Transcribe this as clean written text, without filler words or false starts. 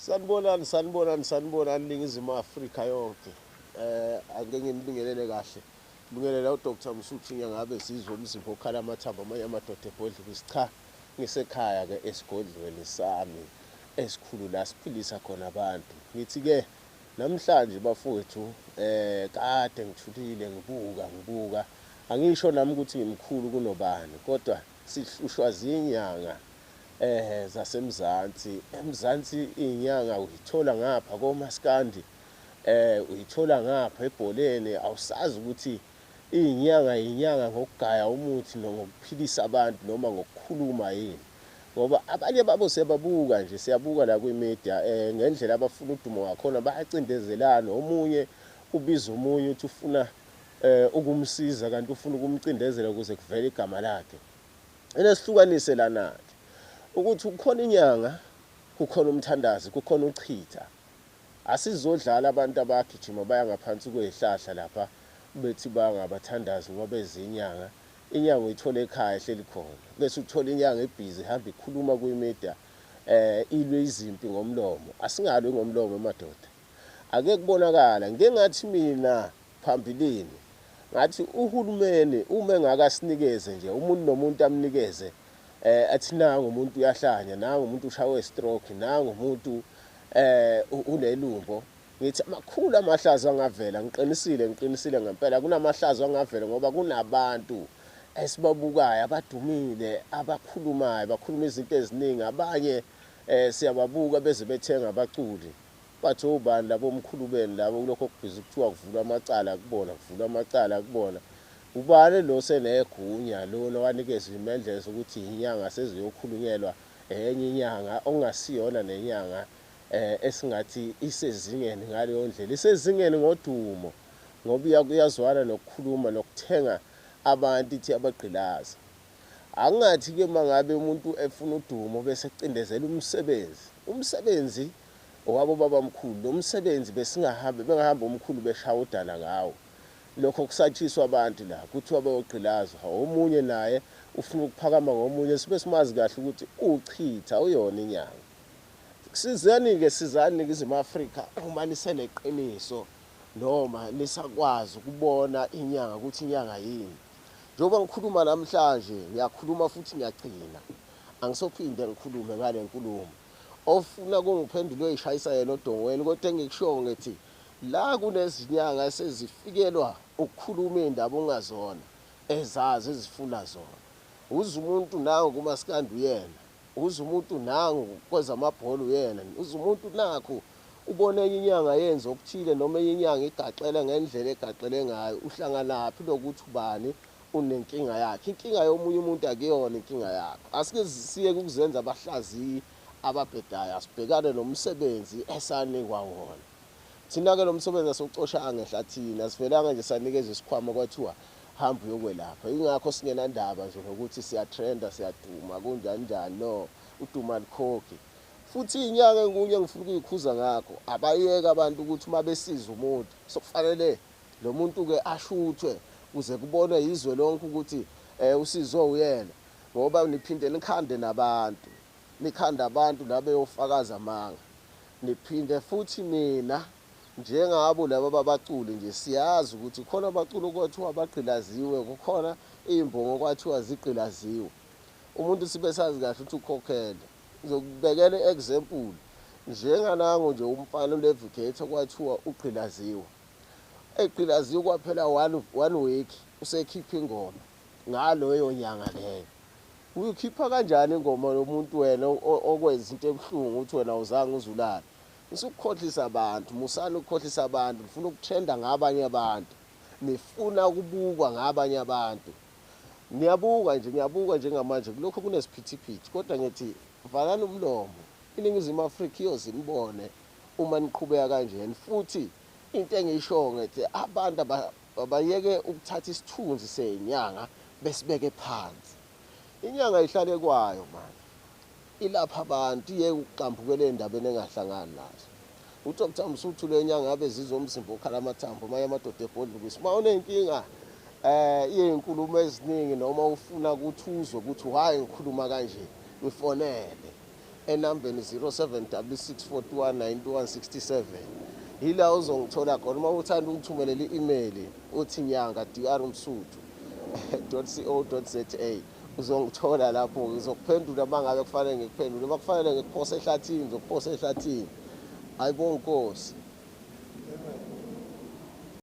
Sanibonani, sanibonani, sanibonani Ningizimu Afrika yonke. Ake nginibingelele kahle. Ngibingelela uDr Msuthu ngabe sizwe umzimba okhala amathambo amanye amadoda ebhodlela. Cha, ngisekhaya ke esigodlweni sami esikhulu la siphilisa khona abantu. Ngithi ke namhlanje bafowethu kade ngithulile ngibuka. Angisho nami ukuthi ngimkhulu kunobani, kodwa sihlushwa zinyanga zasemzansi. Emzansi inyanga uyithola ngapha komaskandi, uyithola ngapha ebholeni. Awusazi ukuthi inyanga inyanga ngokugaya umuthi nokuphilisa abantu noma ngokukhuluma yini, ngoba abanye babo siyababuka nje, siyabuka la kwi-media ngendlela abafuna udumo ngakhona, bayacindezelana. Omunye ubiza omunye uthi ufuna ukumsiza, kanti ufuna ukumcindezela ukuze kuvele igama lakhe. Enesihlukanise lana-ke ukuthi kukhona inyanga, kukhona umthandazi, kukhona uchitha. Asizodlala abantu abagijima baya ngaphansi kwezihlahla lapha bethi bangabathandazi noma bezinyanga. Inyanga uyithola ekhaya ehleli khona, bese uthola inyanga ebhizi ihamba ikhuluma kwi-media, ilwe izimpi ngomlomo. Asingalwi ngomlomo madoda. Ake kubonakala ngengathi mina phambilini ngathi uhulumeni uma engakasinikeze nje umuntu nomuntu amnikeze athi nangu umuntu uyahlanya, nangu umuntu ushawe stroke, nangu umuntu unelumbo. Ngithi amakhulu amahlazo angavela. Ngiqinisile ngempela kunamahlazo angavela, ngoba kunabantu esibabukayo abadumile abakhulumayo, bakhuluma izinto eziningi. Abanye siyababuka beze bethenga abaculi, bathi obani labo omkhulu beni labo, kulokho okubhizi kuthiwa kuvulwa amacala kubona, kuvulwa amacala kubona. Ubani lo senegunya lona wanikezwa imendlela ukuthi inyanga seziyokhulunyelwa enye inyanga ongasiyona nenyanga esingathi isezingeni ngaleyo ndlela, isezingeni ngodumo, ngoba kuyazwana nokukhuluma nokuthenga abantu ithi abagqilaza. Angathi ke mangabe umuntu efuna udumo bese kucindezela umsebenzi, umsebenzi owabo babamkhulu, lo msebenzi besingahambe bengahamba omkhulu beshawudana ngawo. Lokho kusatshiswa abantu la kuthiwa bayogqilazwa. Omunye naye ufuna ukuphakama ngomunye, sibe simazi kahle ukuthi uchitha uyona inyanga. Sizani-ke, sizani Ningizimu Afrika uma niseneqiniso noma nisakwazi ukubona inyanga ukuthi inyanga yini. Njengoba ngikhuluma namhlanje, ngiyakhuluma futhi ngiyagcina, angisophinde ngikhulume ngale nkulumo. Ofuna kungiphendula uyishayisa yena odongweni, kodwa engikushoyo ngithi la kunezinyanga esezifikelwa ukukhuluma iy'ndaba ongazona ezazi ezifuna zona. Uze umuntu nangu kumaskandi uyena, uze umuntu nangu kwezamabhola uyena, uze umuntu nakhu ubone enye inyanga yenza okuthile noma enye inyanga igaxele ngendlela egaxele ngayo. Uhlanganaphi lokuthi ubani unenkinga yakhe? Inkinga yomunye umuntu akuyona inkinga yakho. Asike siyeke ukuzenza abahlaziyi ababhedayo, asibhekane nomsebenzi esanikwa wona. Thina-ke lo msebenzi asiwucoshanga ehlathini, asivelanga nje sanikezwa isikhwama kwathiwa hamba uyokwelapha. Yingakho singenandaba nje nokuthi siyatrenda, siyaduma, kunjani njani. No, uduma alikhokhi. Futhi iy'nyanga enkunye engifuna ukuyikhuza ngakho, abayeke abantu ukuthi uma besiza umuntu sokufanele lo muntu-ke ashuthwe kuze kubonwe yizwe lonke ukuthi usizwe uyena, ngoba niphinde nikhande nabantu, nikhanda abantu la beyofakaza amanga. Niphinde futhi nina njengabo laba babaculi nje, siyazi ukuthi khona abaculi okwathiwa bagqilaziwe, kukhona iy'mbongo okwathiwa zigqilaziwe. Umuntu sibe sazi kahle ukuthi ukhokhele. Ngizokubekela i-example, njenganango nje umfana uLevigator kwathiwa ugqilaziwe. Egqilaziwe kwaphela one week usekhipha ingoma ngaloyo nyanga leyo. Uyikhipha kanjani ingoma yomuntu wena okwenza into ebuhlungu ukuthi wena awuzange uzulale? Nisukukhohlisa abantu, musani ukukhohlisa abantu, nifuna ukutrenda ngabanye abantu, nifuna ukubukwa ngabanye abantu. Niyabuka nje, ngiyabuka njengamanje kulokho kunesiphithiphithi, kodwa ngithi valani umlomo. INingizimu Afrika iyoze inibone uma niqhubeka kanjena. Futhi into engiyishoyo ngithi abantu abayeke ukuthatha isithunzi senyanga besibeke phansi. Inyanga ihlale kwayo manje, ilapha abantu, iyeke ukuqambukela ey'ndabeni engahlangani nazo. UDr Msuthu le nyanga yabe zizwe umzimba okhala amathambo, amanye amadoda ebhodlukisi. Uma uney'nkinga iy'nkulumo eziningi noma ufuna ukuthi uzwe ukuthi why ngikhuluma kanje, ngifonele. Enambeni 0766419167 yila uzongithola khona. Uma uthanda ungithumelele i-email uthi nyanga drmsuthu.co.za, uzongithola lapho. Ngizokuphendula uma ngabe kufanele ngikuphendule, uma kufanele ngikuphose ehlathini ngizokuphosa ehlathini. Ayibonga Nkosi.